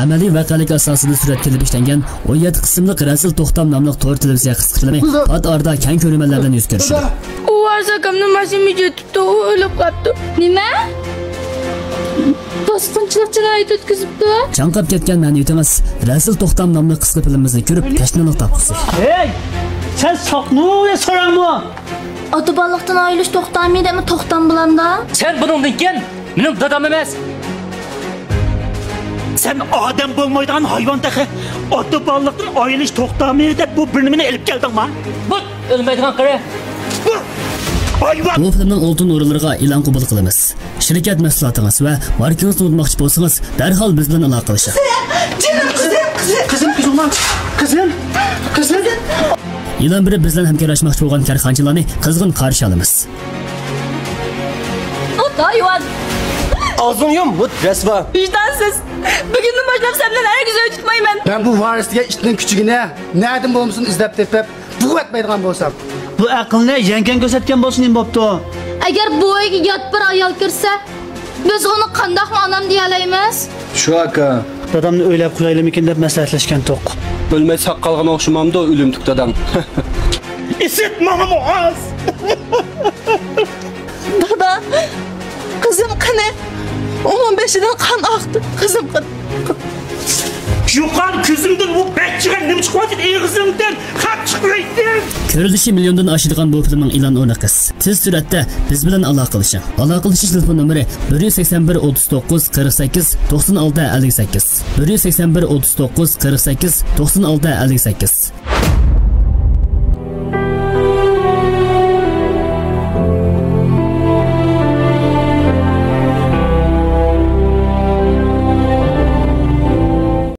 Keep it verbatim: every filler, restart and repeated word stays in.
ئەمەلىي ۋەقەلىك ئاساسىدا سۈرەتكە ئېلىپ ئىشلەنگەن ئون يەتتە قىسىملىق رەزىل توختام ناملىق تور تېلېۋىزىيە قىسقا فىلىمى پات ئارىدا كەڭ كۆرۈرمەنلەر بىلەن يۈز كۆرۈشىدۇ. ئۇ ۋارىس ئاكامنى ماشىنىمۇ يېتىپتۇ، ئۇ ئۆلۈپ قاپتۇ. نېمە؟ باسقۇنچىلىق جىنايىتى ئۆتكۈزۈپتۇ. چاڭقاپ كەتكەن مەنىۋىيىتىڭىز رەزىل توختام ناملىق قىسقا فىلىمىمىزنى كۆرۈپ تەشنالىق تاپقۇسى. ھەي! سەن ساقنۇ يا سوراڭمۇ؟ ئاتا بالىلىقتىن ئايرىلىش توختامى دەپمۇ توختام بولامدا؟ سەن بۇنىڭدىن كېيىن مېنىڭ دادام ئەمەس. سەن ئادەم بولمايدىغان ھايۋان تېخى. ئاتا بالىلىقتىن ئايرىلىش توختامى دەپ بۇ بىر نېمىنى ئېلىپ كەلدىڭما؟ بۇ ئۆلمەيدىغان قېرى. بۇ ھايۋان! بۇ فىلىمنىڭ ئالتۇن ئورۇنلىرىغا ئېلان قوبۇل قىلىمىز. شىركەت مەھسۇلاتىڭىز ۋە ماركىڭىزنى ئۇنتۇماقچى بولسىڭىز، دەرھال بىز بىلەن ئالاقىلىشىڭ. جېنىم قىزىم، قىزىم. قىزىم، كۆزۈڭنى ئاچ. قىزىم، قىزىم. ئېلان بېرىپ بىز بىلەن ھەمكارلاشماقچى بولغان كارخانىچىلارنى قىزغىن قارشى ئالىمىز. ئوت ھايۋان! ئاغزىڭنى يۇم، ھۇت رەسۋا! ۋىجدانسىز! بۈگۈندىن باشلاپ سەن بىلەن ھەرگىز ئۆي تۇتمايمەن! مەن بۇ ۋارىس دېگەن ئىتنىڭ كۈچۈكىنى نەدىن بولمىسۇن ئىزدەپ تېپىپ، بوغۇۋەتمەيدىغان بولسام. بۇ ئەقىلنى يەڭگەن كۆرسەتكەن بولسا نېمە بوپتۇ؟ ئەگەر بۇ ئۆيگە يات بىر ئايال كىرسە، بىز ئۇنى قانداقمۇ ئانام دېيەلەيمىز؟ شۇ ئاكا. دادامنى ئۆيلەپ قويايلىمىكىن دەپ مەسلىھەتلەشكەنتۇق. ئۆلمەي ساق قالغان ئوخشىمامدۇ ئۆلۈمتۈك داداڭ؟ ئىسىت ماڭىمۇ ئاز. دادا، قىزىم قېنى؟ ئۇنىڭ بېشىدىن قان ئاقتى، قىزىم قېنى؟ يوقان كۆزۈمدىن ئۇ بەچچىگەن نېمە چىقىۋاتىدۇ ئېغىزىڭدىن؟ خەپ چىقمايتتى. كۆرۈلۈشى مىليوندىن ئاشىدىغان بۇ فىلىمنىڭ ئېلان ئورنى قىس. تېز سۈرئەتتە بىز بىلەن ئالاقىلىشىڭ. ئالاقىلىشىش تېلېفون نومۇرى: بىر يۈز سەكسەن بىر، ئوتتۇز توققۇز، قىرىق سەككىز، توقسان ئالتە، ئەللىك سەككىز. بىر يۈز سەكسەن بىر، ئوتتۇز توققۇز، قىرىق سەككىز، توقسان ئالتە، ئەللىك سەككىز.